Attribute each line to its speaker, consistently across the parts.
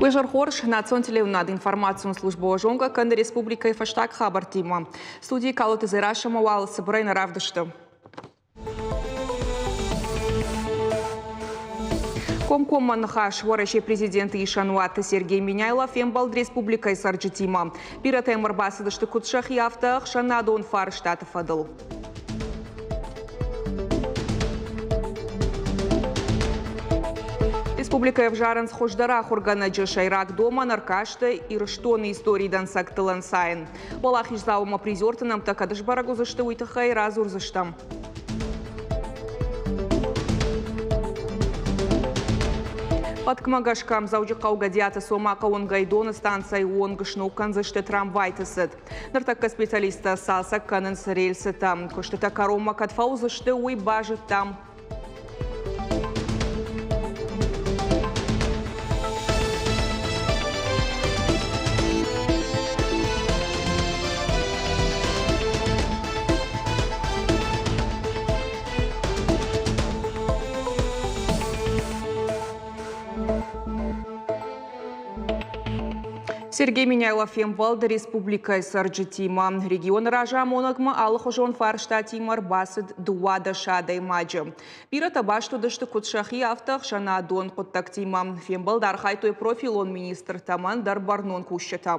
Speaker 1: Уе зӕр хорз, национ телеуынынад информацион службӕ зонгӕ кӕны республикӕйы фӕстаг хабӕрттимӕ. Студийы Калоты Дзерассӕмӕ уал цыбырӕй нӕ равдысты. Комкоммӕ ныхас Уӕрӕсейы президенты исӕнуаты Сергей Меняйло фембӕлд республикӕйы цӕрджытимӕ. Бирӕтӕм ӕрбацыдысты куыд сӕхи, афтӕ ӕхсӕнадон фарстаты фӕдыл. Республикӕйы ӕвзарынц хуыздӕр ахуыргӕнӕджы сӕйраг домӕн ӕркасты Ирыстоны историйы дӕнцӕгтыл ӕнцайын. Уӕлахиздзау ӕмӕ призерты нӕмттӕ кӕд сбӕрӕг уыдзысты, уый тыххӕй радзурдзыстӕм. Фӕткмӕ гӕсгӕ Дзӕуджыхъӕу Гӕдиаты Цомахъы уынгӕй доны станцӕйы онг сног кӕндзысты трамвайты цыд. Ныртӕккӕ специалисттӕ цалцӕг кӕнынц рельсытӕ. Куыстытӕ кӕронмӕ кӕд фӕуыдзысты, уый базыдтам. Сергей Меняйло фембӕлд республикӕйы цӕрджытимӕ. Регионы разамонӕгмӕ алыхуызон фарстатимӕ ӕрбацыд 12 адӕймаджы. Бирӕтӕ баст уыдысты куыд сӕхи, афтӕ ӕхсӕнадон хъуыддӕгтимӕ. Фембӕлд архайдтой профилон министртӕ ӕмӕ ӕндӕр бӕрнон кусджытӕ.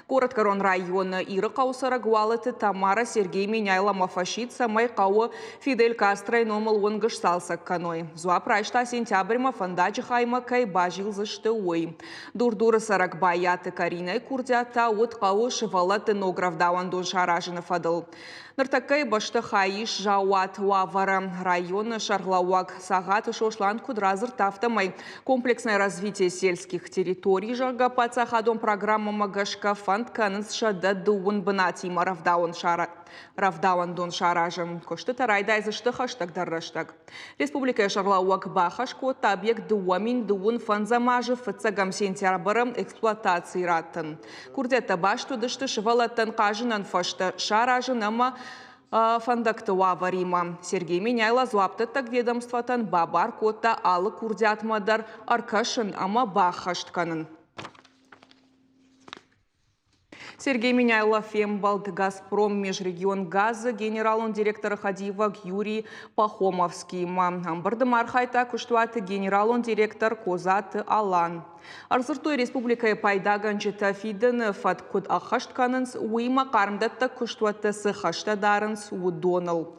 Speaker 1: Горӕтгӕрон районы Ирыхъӕуы цӕрӕг Уалыты Тамара Сергей Меняйломӕ фӕсидт, цӕмӕй хъӕуы Фидель Кастройы номыл уынг сцалцӕг кӕной. Дзуапп райста сентябрьмӕ фӕндаджы хаймӕ кӕй базилдзысты, уый. Дур-Дуры цӕрӕг Байаты Каринӕйы курдиат та уыд хъӕуы сывӕллӕтты ног рӕвдауӕндон саразыны фӕдыл. Ныртӕккӕйы бӕстыхай ис заууат уавӕры. Районы сӕргълӕууӕг Цагъаты Сослан куыд радзырдта, афтӕмӕй комплексное развитие сельских территорий, зӕгъгӕ, паддзахадон программӕмӕ гӕсгӕ фӕнд кӕнынц 130 бынатимӕ рӕвдауӕндон саразын. Куыстытӕ райдайдзысты хӕстӕгдӕр рӕстӕг. Республикӕйы сӕргълӕууӕг бахӕс кодта объект 2025 азы фыццӕгӕм сентябры эксплуатацийы раттын. Курдиӕттӕ баст уыдысты сывӕллӕттӕн хъазынӕн фӕзтӕ саразын ӕмӕ фӕндӕгты уавӕримӕ. Сергей Меняйло дзуапдӕттӕг ведомствотӕн бабар кодта алы курдиатмӕ дӕр ӕркӕсын ӕмӕ баххӕст кӕнын. Сергей Меняйло фембӕлд «Газпром» межрегионгазы генералон директоры хӕдивӕг Юрий Пахомовскиимӕ. Ӕмбырды ма архайдта куыстуаты генералон директор Козаты Алан. Ӕрдзырдтой республикӕйы пайдагӕнджытӕ фидыны фӕтк куыд ӕххӕст кӕнынц, уыимӕ хъармдӕттӕг куыстуӕттӕ цы хӕстӕ дарынц, уыдоныл.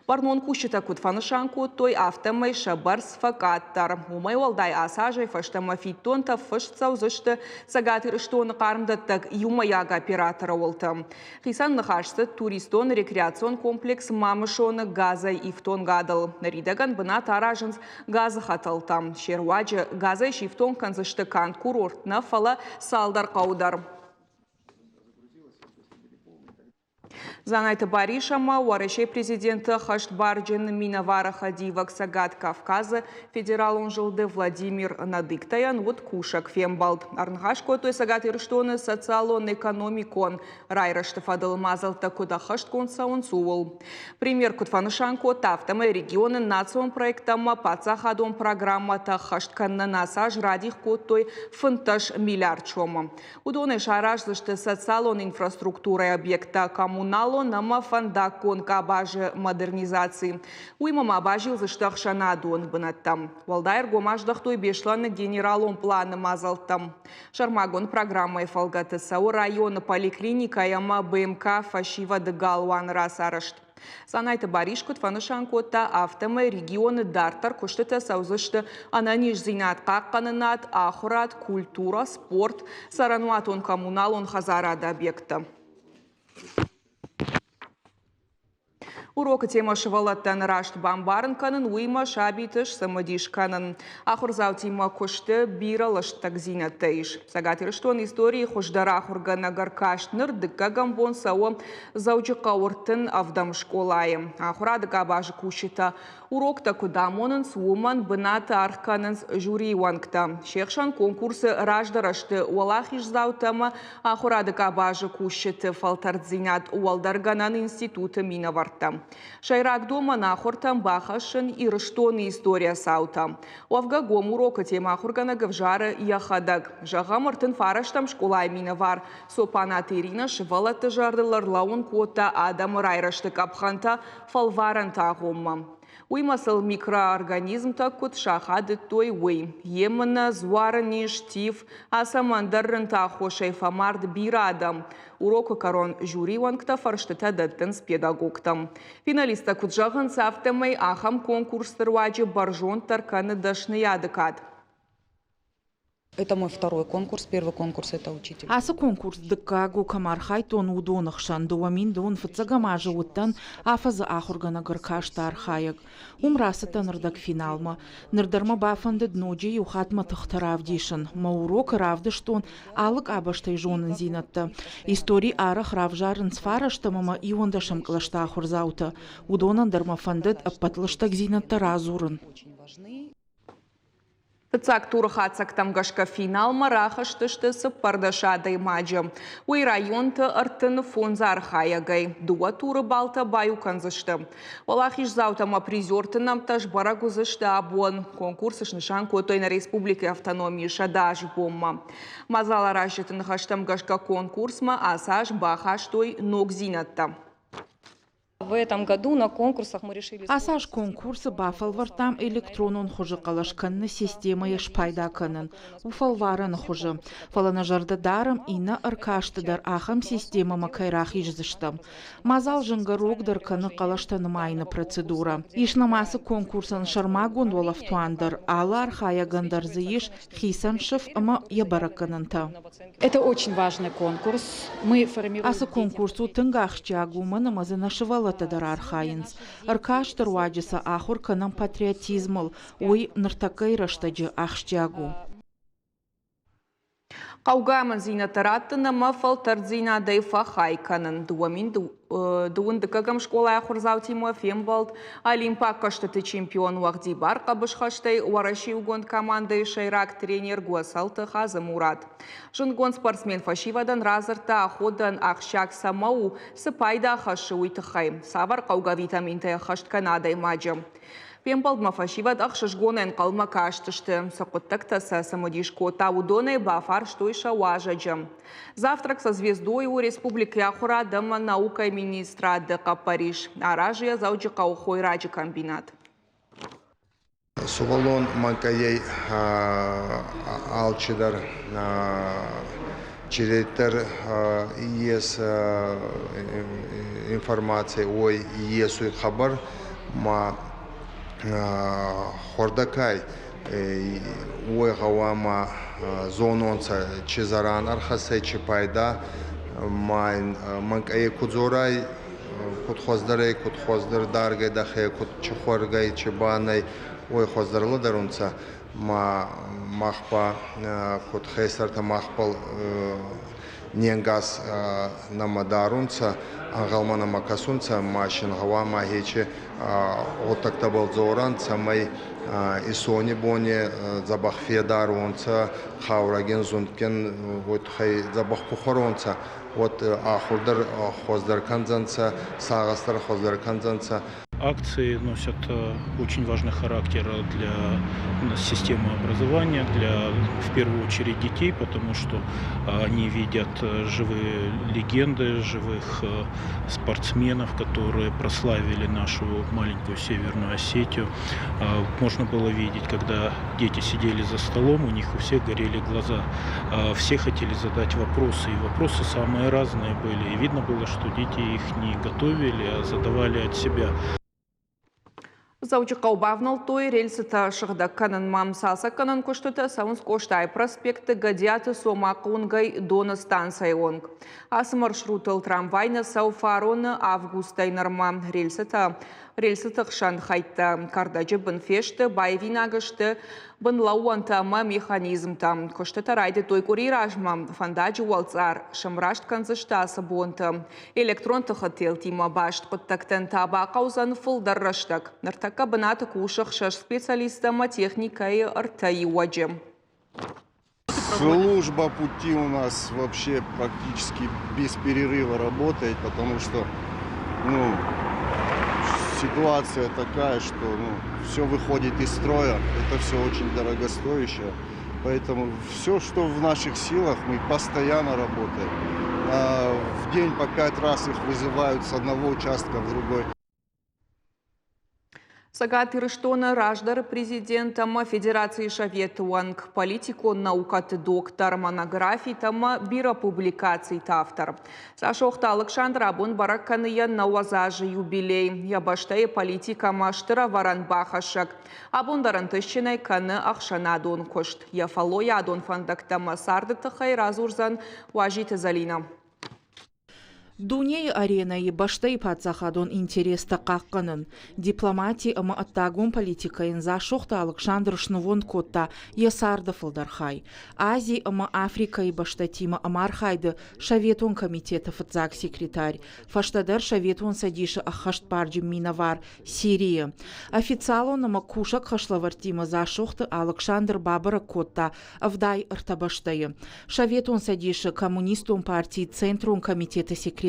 Speaker 1: Бӕрнон кусджытӕ куыд фӕнысан кодтой, афтӕмӕй сӕ бӕрц фӕкъаддӕр. Уымӕй уӕлдай ацы азӕй фӕстӕмӕ фиддонтӕ фыст цӕудзысты Цӕгат Ирыстоны хъармдӕттӕг иумӕйаг операторы уылты. Хицӕн ныхас цыд туристон-рекреацион комплекс Мамысоны газӕй ифтонгадыл. Ныридӕгӕн бынат аразынц газы хӕтӕлтӕ. Се руаджы газӕй сифтонг кӕндзысты канд курорт нӕ, фӕлӕ цалдӕр хъӕуы дӕр. Дзанайты Барис ӕмӕ Уӕрӕсейы президенты хӕстбарджын минӕвары хӕдивӕг Цӕгат Кавказы федералон зылды Владимир Надыктайӕн уыд кусӕг фембӕлд. Ӕрныхас кодтой Цӕгат Ирыстоны социалон-экономикон райрӕзты фӕдыл мадзӕлттӕ куыд ӕххӕстгонд цӕуынц, ууыл. Премьер куыд фӕнысан кодта, афтӕмӕй регионы национ проекттӕ ӕмӕ паддзахадон программӕтӕ ӕххӕст кӕнынӕн ацы аз радих кодтой 15 миллиард сомы. Уыдонӕй сараздзысты социалон инфраструктурӕйы объекттӕ, коммуналон ӕмӕ фӕндаггон къабазы модернизаци. Уыимӕ ма базилдзысты ӕхсӕнадон бынӕттӕм. Уӕлдай ӕргом аздӕхтой Беслӕны генералон планы мадзӕлттӕм. Сӕрмагонд программӕйы фӕлгӕты цӕуы районы поликлиникӕйы ӕмӕ БМК фӕсивӕды галуаны рацарӕзт. Дзанайты Барис куыд фӕнысан кодта, афтӕмӕй регионы дарддӕр куыстытӕ цӕудзысты ӕнӕниздзинад хъахъхъӕнынад, ахуырад, культурӕ, спорт, цӕрӕнуатон-коммуналон хӕдзарады объекттӕ. Урокы темӕ сывӕллӕттӕн раст бамбарын кӕнын, уыимӕ сабиты сцымыдис кӕнын. Ахуырдзаутимӕ куысты бирӕ лыстӕгдзинӕдтӕ ис. Цӕгат Ирыстоны историйы хуыздӕр ахуыргӕнӕг ӕркаст ныр дыккӕгӕм бон цӕуы Дзӕуджыхъӕуы 37 скъолайы. Ахуырады къабазы кусджытӕ уроктӕ куыд амонынц, уымӕн бынаты аргъ кӕнынц жюрийы уӕнгтӕ. Се хсӕн конкурсы раздӕр сты уӕлахиздзаутӕ ӕмӕ ахуырады къабазы кусджыты фӕлтӕрддзинад уӕлдӕргӕнӕн институты минӕвӕрттӕ. Сӕйраг домӕн ахуыртӕм бахӕссын Ирыстоны историйӕ цаутӕ. Уӕвгӕ гом урокы темӕ ахуыргӕнӕг ӕвзары йӕхӕдӕг. Зӕгъӕм, 39 скъолайы минӕвар Цопанаты Иринӕ сывӕллӕтты зӕрдыл ӕрлӕууын кодта адӕмы райрӕзты къӕпхӕнтӕ фӕлварӕнты агъоммӕ. Уыимӕ сыл микроорганизмтӕ куыд сахадыдтой, уый. Емынӕ, дзуары низ, тиф, ахӕм ӕндӕр рынты аххосӕй фӕмард бирӕ адӕм. Урокы кӕрон жюри уӕнгтӕ фӕрстытӕ дӕттынц педагогтӕм. Финалисттӕ куыд зӕгъынц, афтӕмӕй ахӕм конкурсты руаджы бӕрзонддӕр кӕны дӕсныйады кад.
Speaker 2: Это мой второй конкурс. Первый конкурс это учитель.
Speaker 3: Ацы конкурс дыккаг у, кӕм архайдтон, уыдоны хсӕн. 2000 фыццӕгӕм азы уыдтӕн афӕдзы ахуыргӕнӕг ӕркасты архайӕг. Уым рацыдтӕн ӕрдӕгфиналмӕ. Ныр дӕр мӕ бафӕндыд ноджы иу хатт мӕ тыхтӕ равдисын. Мӕ урокы равдыстон алы къабӕзтӕй зонындзинӕдтӕ. Истори арӕх равзарынц фарӕстӕм ӕмӕ иуӕндӕсӕм кълӕсты ахуырдзаутӕ. Уыдонӕн дӕр мӕ фӕндыд ӕппӕт лыстӕгдзинӕдтӕ радзурын.
Speaker 1: Фыццаг туры хатдзӕгтӕм гӕсгӕ финалмӕ рахызтысты 14 адӕймаджы. Уый районты 35 архайӕгӕй. Дыууӕ туры баллтӕ баиу кӕндзысты. Уӕлахиздзаутӕ ӕмӕ призерты нӕмттӕ сбӕрӕг уыдзысты абон. Конкурсы снысан кодтой нӕ республикӕйы автономийы 100 азы бонмӕ. Мадзаларазджыты ныхӕстӕм гӕсгӕ конкурсмӕ ацы аз бахастой ногдзинӕдтӕ.
Speaker 2: В этом году на конкурсах мы решили...
Speaker 3: Ацы аз конкурсы бафӕлвӕрдтам электронон хуызы хъӕлӕс кӕныны системӕйӕ спайда кӕнын. У фӕлварӕны хуызы. Фӕлӕ нӕ зӕрдӕ дарӕм, иннӕ ӕркасты дӕр ахӕм системӕмӕ кӕй рахиздзыстӕм. Мадзал зынгӕ рогдӕр кӕны хъӕлӕстӕ нымайыны процедурӕ. Ис нӕм ацы конкурсӕн сӕрмагонд уӕлӕфтуан дӕр, алы архайӕгӕн дӕр дзы ис хицӕн сыф ӕмӕ йӕ бӕрӕггӕнӕнтӕ.
Speaker 2: Это очень важный конкурс. Мы формируем
Speaker 3: Ацы конкурс у тынг ахсджиаг, уымӕн ӕмӕ дзы нӕ сывӕллӕттӕ дӕр архайынц. Ӕркасты руаджы сӕ ахуыр кӕнӕм патриотизмыл. Уый ныртӕккӕйы рӕстӕджы ахсджиаг у.
Speaker 1: Хъӕугӕ амындзинӕдтӕ раттын ӕмӕ фӕлтӕрддзинадӕй фӕхай кӕнын. Дыууын дыккӕгӕм скъолайы ахуырдзаутимӕ фембӕлд Олимпаг хъӕзтыты чемпион уӕгъдибар хъӕбысхӕстӕй Уӕрӕсейы иугонд командӕйы сӕйраг тренер Гуӕцӕлты Хадзымурат. Зындгонд спортсмен фӕсивӕдӕн радзырдта, аходӕн ахсджиаг цӕмӕ у, цы пайда хӕссы, уый тыххӕй, цавӕр хъӕугӕ витаминтӕ ӕххӕст кӕны адӕймаджы. Фембӕлдмӕ фӕсивӕд ӕхсызгонӕй ӕнхъӕлмӕ кастысты. Цы хъуыддӕгтӕ сӕ цымыдис кодта, уыдонӕй бафарстой сӕ уазӕджы. «Завтрак со звездой» у республикӕйы ахуырад ӕмӕ наукӕйы министрады хъӕппӕрис. Аразы йӕ Дзӕуджыхъӕуы хойраджы комбинат.
Speaker 4: Сувӕллон мӕнкъӕйӕй алчидӕр чидӕриддӕр ес информаци, уой есуй хабар, ма хуӕрдӕкай уой гъӕуама зононцӕ, чи зӕран ӕрхӕссӕй, чи пайда, ма ин мӕнкъӕйӕй ку дзорай, куд хуӕздӕр ӕй, куд хуӕздӕр даргӕй дӕхе, куд чи хуӕргӕй, чи ба нӕй, уой хуӕздӕр лӕдӕрунцӕ. Ма мах ба куд хестӕртӕ махбӕл не нгӕс нӕмӕ дарунцӕ, ӕнгъӕлмӕ нӕмӕ кӕсунцӕ, ма син гъӕуама хечи гъуддӕгтӕбӕл дзорӕн, цӕмӕй исони бони дзӕбӕх федар уонцӕ, хъаурӕгин, зундгин, уой туххӕй дзӕбӕх ку хуӕронцӕ, уӕд ахур дӕр хуӕздӕр кӕндзӕнцӕ, сагъӕс дӕр хуӕздӕр кӕндзӕнцӕ.
Speaker 5: Акции носят очень важный характер для системы образования, для, в первую очередь, детей, потому что они видят живые легенды, живых спортсменов, которые прославили нашу маленькую Северную Осетию. Можно было видеть, когда дети сидели за столом, у них у всех горели глаза. Все хотели задать вопросы, и вопросы самые разные были. И видно было, что дети их не готовили, а задавали от себя.
Speaker 1: Дзӕуджыхъӕу бавнӕлдтой рельсытӕ сыгъдӕг кӕнынмӕ. Цалцӕггӕнӕн куыстытӕ цӕуынц Къостайы проспекты Гӕдиаты Цомахъы уынгӕй Доны станцӕйы онг. Ацы маршрутыл трамвай нӕ цӕуы фароны августӕй нырмӕ. Рельсытӕ рельсыты хсӕн хӕйттӕ кӕрдӕджы бын фесты, баивинаг сты бынлӕууӕнтӕ ӕмӕ механизмтӕ. Куыстытӕ райдыдтой къуыри размӕ. Фӕндаджы уӕлцъар сӕмраст кӕндзысты ацы бонты. Электрон тыхы телтимӕ баст хъуыддӕгтӕн та бахъӕудзӕн фылдӕр рӕстӕг. Ныртӕккӕ бынаты кусы хсӕз специалист ӕмӕ техникӕйы ӕртӕ иуӕджы.
Speaker 6: Служба пути у нас вообще практически без перерыва работает, потому что, ну, Ситуация такая, что ну, все выходит из строя, это все очень дорогостоящее. Поэтому все, что в наших силах, мы постоянно работаем. В день по 5 раз их вызывают с одного участка в другой.
Speaker 1: Цӕгат Ирыстоны раздӕры президент ӕмӕ Федерацийы Советы уӕнг, политикон наукӕты доктор, монографитӕ ӕмӕ бирӕ публикациты автор. Дзасохты Алыксандр абон бӕрӕг кӕны йӕ 90 азы юбилей. Йӕ бӕстӕйы политикӕмӕ стыр ӕвӕрӕн бахӕссӕг. Абон дӕр ӕнтыстджынӕй кӕны ӕхсӕнадон куыст. Йӕ фӕллойадон фӕндӕгтӕ ӕмӕ царды тыххӕй радзурдзӕн Уазиты Зӕлинӕ.
Speaker 3: Дунейы аренӕйы бӕстӕйы паддзахадон интерестӕ хъахъхъӕнын, дипломати ӕмӕ ӕддагон политикӕйӕн Дзасохты Алыксандр снывонд кодта йӕ царды фылдӕр хай. Ази ӕмӕ Африкӕйы бӕстӕтимӕ ӕмархайды Советон комитеты фыццаг секретарь, фӕстӕдӕр Советон Цӕдисы ӕххӕстбарджын минӕвар Сирийы. Официалон ӕмӕ кусӕг хӕслӕвӕрдтимӕ Дзасохты Алыксандр бабӕрӕг кодта 73 бӕстӕйы. Советон Цӕдисы Коммунистон партийы Центрон комитеты секретарь,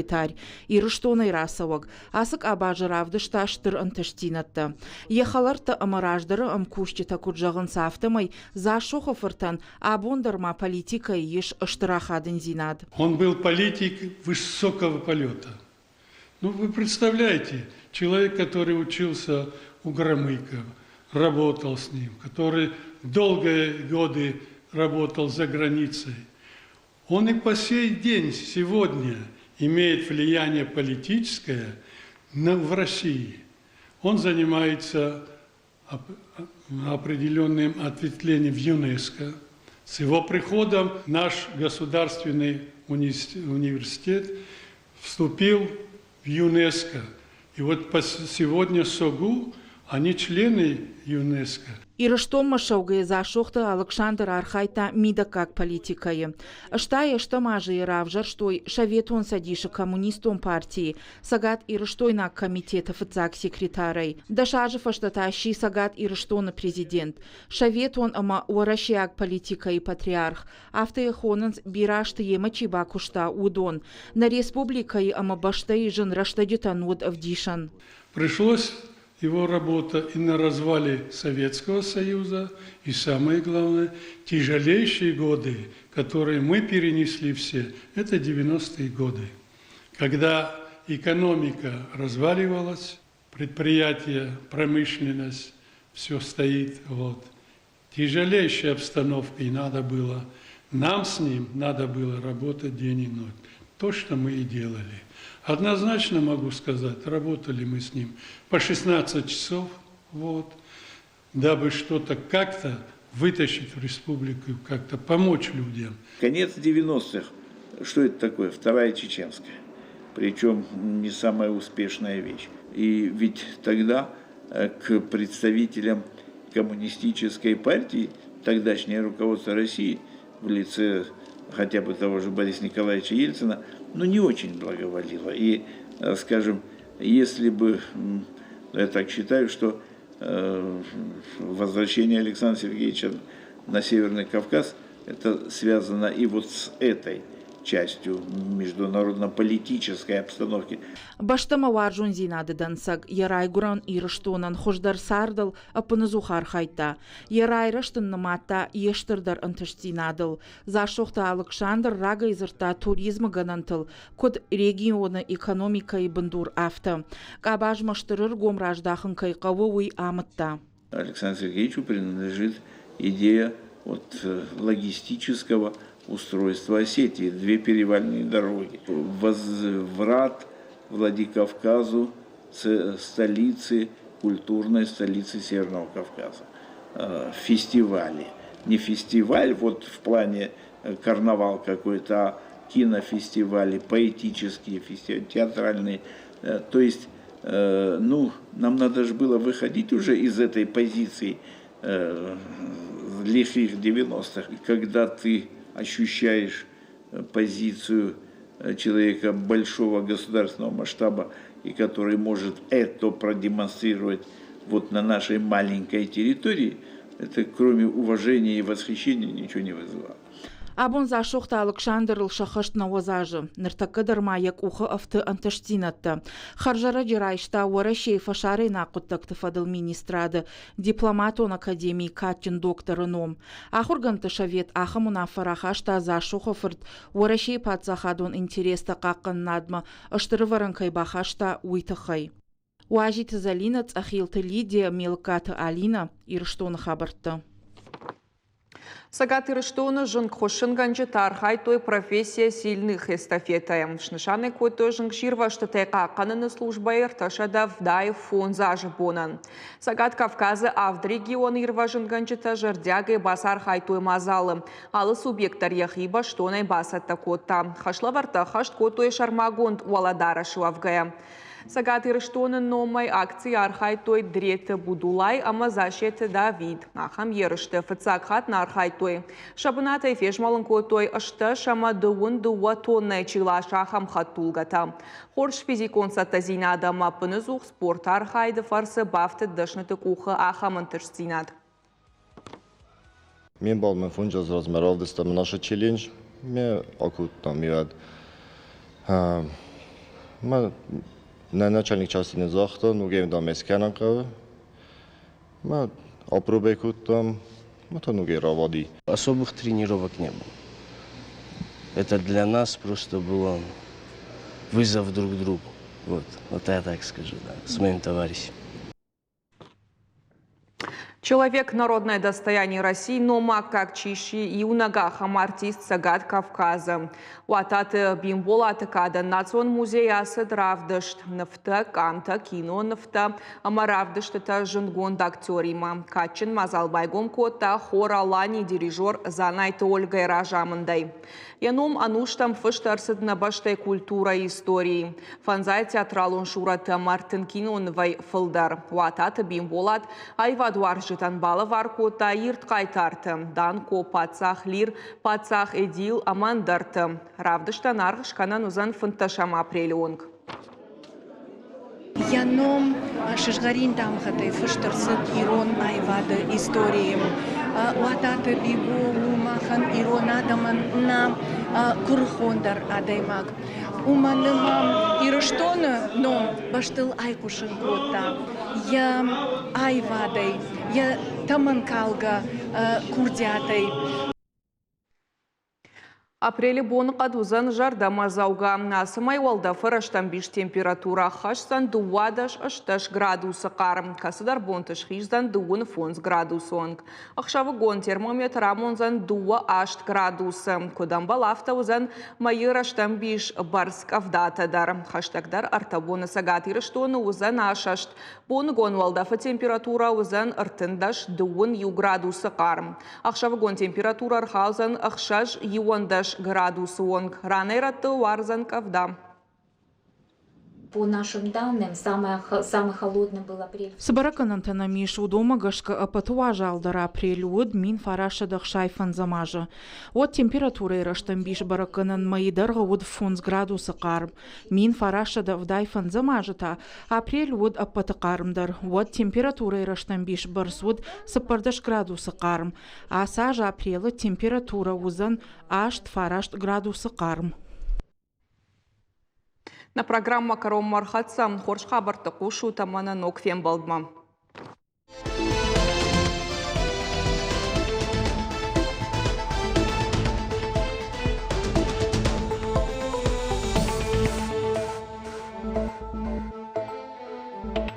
Speaker 3: Ирыстонӕй рацӕуӕг, ацы къабазы равдыста стыр ӕнтыстдзинӕдтӕ. Йӕ хӕлӕрттӕ ӕмӕ раздӕры ӕмкусджытӕ куыд зӕгъынц, афтӕмӕй Дзассохы-фыртӕн абон дӕр ма политикӕйы ис стыр ахадындзинад.
Speaker 7: Он был политик высокого полета. Ну, вы представляете, человек, который учился у Громыко, работал с ним, который долгие годы работал за границей, он и по сей день сегодня имеет влияние политическое в России. Он занимается определенным ответвлением в ЮНЕСКО. С его приходом наш государственный университет вступил в ЮНЕСКО. И вот сегодня СОГУ, они члены ЮНЕСКО.
Speaker 3: Ирыстонмӕ ссӕугӕйӕ Дзасохты Алыксандр архайдта мидӕггаг политикӕйы. 88 азы йӕ равзӕрстой Советон Цӕдисы Коммунистон партийы Цӕгат Ирыстойнаг комитеты фыццаг секретарӕй. 10 азы фӕстӕ та сси Цӕгат Ирыстоны президент, советон ӕмӕ уӕрӕсейаг политикӕйы патриарх, афтӕ йӕ хонынц, бирӕ азты йемӕ чи бакуыста, уыдон. Нӕ республикӕйы ӕмӕ бӕстӕйы зын рӕстӕджытӕн уыд ӕвдисӕн.
Speaker 7: Пришлось его работа и на развале Советского Союза, и самое главное, тяжелейшие годы, которые мы перенесли все, это 90-е годы, когда экономика разваливалась, предприятия, промышленность, все стоит. Вот. Тяжелейшая обстановка, и надо было, нам с ним надо было работать день и ночь. То, что мы и делали. Однозначно могу сказать, работали мы с ним по 16 часов, вот, дабы что-то как-то вытащить в республику, как-то помочь людям.
Speaker 8: Конец 90-х, что это такое? Вторая чеченская. Причем не самая успешная вещь. И ведь тогда к представителям коммунистической партии тогдашнее руководство России в лице хотя бы того же Бориса Николаевича Ельцина, ну, не очень благоволило. И, скажем, если бы, я так считаю, что возвращение Александра Сергеевича на Северный Кавказ, это связано и вот с этой частью международно-политической обстановки.
Speaker 3: Бӕстӕмӕ уарзондзинады дӕнцӕг йӕ райгуырӕн Ирыстонӕн хуыздӕр цардыл ӕппынӕдзух архайдта. Йӕ райрӕзт ын нымадта йе стырдӕр ӕнтыстдзинадыл. Дзасохты Алыксандр рагӕй дзырдта туризмы гӕнӕнтыл, куыд регионы экономикӕйы бындур, афтӕ. Къабазмӕ стыр ӕргом раздахын кӕй хъӕуы, уый амыдта.
Speaker 8: Александру Сергеевичу принадлежит идея от логистического устройства Осетии, две перевальные дороги, возврат Владикавказу столицы, культурной столицы Северного Кавказа, фестивали. Не фестиваль вот в плане карнавал какой-то, а кинофестивали, поэтические фестивали, театральные. То есть, ну, нам надо же было выходить уже из этой позиции лихих 90-х, когда ты ощущаешь позицию человека большого государственного масштаба, и который может это продемонстрировать вот на нашей маленькой территории, это кроме уважения и восхищения ничего не вызывало.
Speaker 3: Абон Дзасохты Алыксандрыл сӕххӕст 90 азы. Ныртӕккӕ дӕр ма йӕ къухы ӕфты ӕнтыстдзинӕдтӕ. Хӕрзӕрӕджы райста Уӕрӕсейы фӕсарӕйнаг хъуыддӕгты фӕдыл министрады дипломатон академийы кадджын докторы ном. Ахуыргӕндты совет ахӕм уынаффӕ рахаста Дзасохы фырт Уӕрӕсейы паддзахадон интерестӕ хъахъхъӕнынадмӕ стыр ӕвӕрӕн кӕй бахаста, уый тыххӕй. Уазиты Зӕлинӕ, Цъӕхилты Лидия, Мелыккаты Алинӕ, Ирыстоны хабӕрттӕ.
Speaker 1: Цӕгат Ирыстоны зынгхуыссынгӕнджытӕ архайдтой профессия сильных эстафетӕйы. Снысан ӕй кодтой зынгсирвӕзтытӕй хъахъхъӕныны службӕйы 375 азы бонӕн. Цӕгат Кавказы авд регионы ирвӕзынгӕнджытӕ зӕрдиагӕй бацархайдтой мадзалы. Алы субъект дӕр йӕхи бӕстонӕй бацӕттӕ кодта. Хӕслӕвӕрдтӕ ӕххӕст кодтой сӕрмагонд уӕлӕдарӕсы уӕвгӕйӕ. Цӕгат Ирыстоны номӕй акцийы архайдтой Дреты Будулай ӕмӕ Засеты Давид. Ахӕм ерысты фыццаг хатт нӕ архайдтой. Сӕ бынатӕй фезмӕлын кодтой 18 ӕмӕ 22 тоннӕйы чи ласы, ахӕм хӕдтулгӕтӕ. Хорз физикон цӕттӕдзинад ӕмӕ ӕппынӕдзух спорты архайды фӕрцы бафтыд дӕсныты къухы ахӕм ӕнтыстдзинад.
Speaker 9: Ме мбал мын фондз азы размӕ равдыста мын ацы челлендж. Ме акодтам ирӕд. Мӕ нӕ начальник части нын загъта, ногӕй дам ӕй скӕнын хъӕуы. Мӕ апробӕ кодтам, мӕ та ногӕй рауади.
Speaker 10: Особых тренировок не было. Это для нас просто было вызов друг другу. Вот, вот я так скажу, да, с моим товарищем.
Speaker 1: Человек – народное достояние России, но как чищи иунӕг ахӕм артист Цӕгат Кавказы. Уататы Бимболаты кадӕн национ музейы ацыд равдыст. Нывтӕ, къамтӕ, кинонывтӕ ӕмӕ равдыстытӕ зындгонд актеримӕ. Кадджын мадзал байгом кодта хор Алани дирижер Дзанайты Ольгӕйы разамындӕй. Йӕ ном ӕнустӕм фыст ӕрцыд нӕ бӕстӕйы культурӕйы историйы. Фӕндзай театралон сурӕттӕ ӕмӕ кинонывӕй фылдӕр. Уататы Бимболат аивадуарзджытӕн балӕвар кодта ирд хъайтарты Данко, паддзах Лир, паддзах Эдил ӕмӕ ӕндӕрты. Равдыстӕн аргъ скӕнӕн уыдзӕн 15 апрелы онг.
Speaker 11: Йӕ ном сызгъӕрин дамгъӕтӕй фыст ӕрцыд ирон аивады историйы. Уататы Бибо у махӕн ирон адӕмӕн нӕ куырыхондӕр адӕймаг. Уымӕн ӕмӕ Ирыстоны ном бӕстыл айхъуысын кодта йӕ аивадӕй, йӕ тӕмӕнкалгӕ курдиатӕй.
Speaker 1: Апрелы боныхъӕд уыдзӕн зӕрдӕмӕдзӕугӕ. Ацы мӕй уӕлдӕфы рӕстӕмбис температурӕ хӕсдзӕн 12-18 градусы хъарм, кӕцыдӕр бонты схиздзӕн 25 градусы онг. Ӕхсӕвыгон термометр амондзӕн 2-8 градусы. Куыд ӕмбӕл, афтӕ уыдзӕн мӕйы рӕстӕмбис бӕрц къӕвдатӕ дӕр. Хӕстӕгдӕр ӕртӕ боны Цӕгат Ирыстоны уыдзӕн асӕст. Боныгон уӕлдӕфы температурӕ уыдзӕн 31 градусы хъарм. Ӕхсӕвыгон температурӕ ӕрхаудзӕн 6-11 градусы онг. Ранӕй-рӕтты уардзӕн къӕвда.
Speaker 12: По нашим данным, самый холодный был апрель.
Speaker 3: Цы бӕрӕггӕнӕнтӕ нӕм ис, уыдонмӕ гӕсгӕ ӕппӕты уазалдӕр апрель уыд 1965 азы. Уӕд температурӕйы рӕстӕмбис бӕрӕггӕнӕн мӕйы дӕргъы уыд 5 градусы хъарм. 1985 азы та апрель уыд ӕппӕты хъармдӕр. Уӕд температурӕйы рӕстӕмбис бӕрц уыд 14 градусы хъарм. Ацы аз апрелы температурӕ уыдзӕн 8-9 градусы хъарм.
Speaker 1: Нӕ программӕ кӕронмӕ ӕрхӕццӕ. Хорз хабӕртты хъусут ӕмӕ нӕ ног фембӕлдмӕ.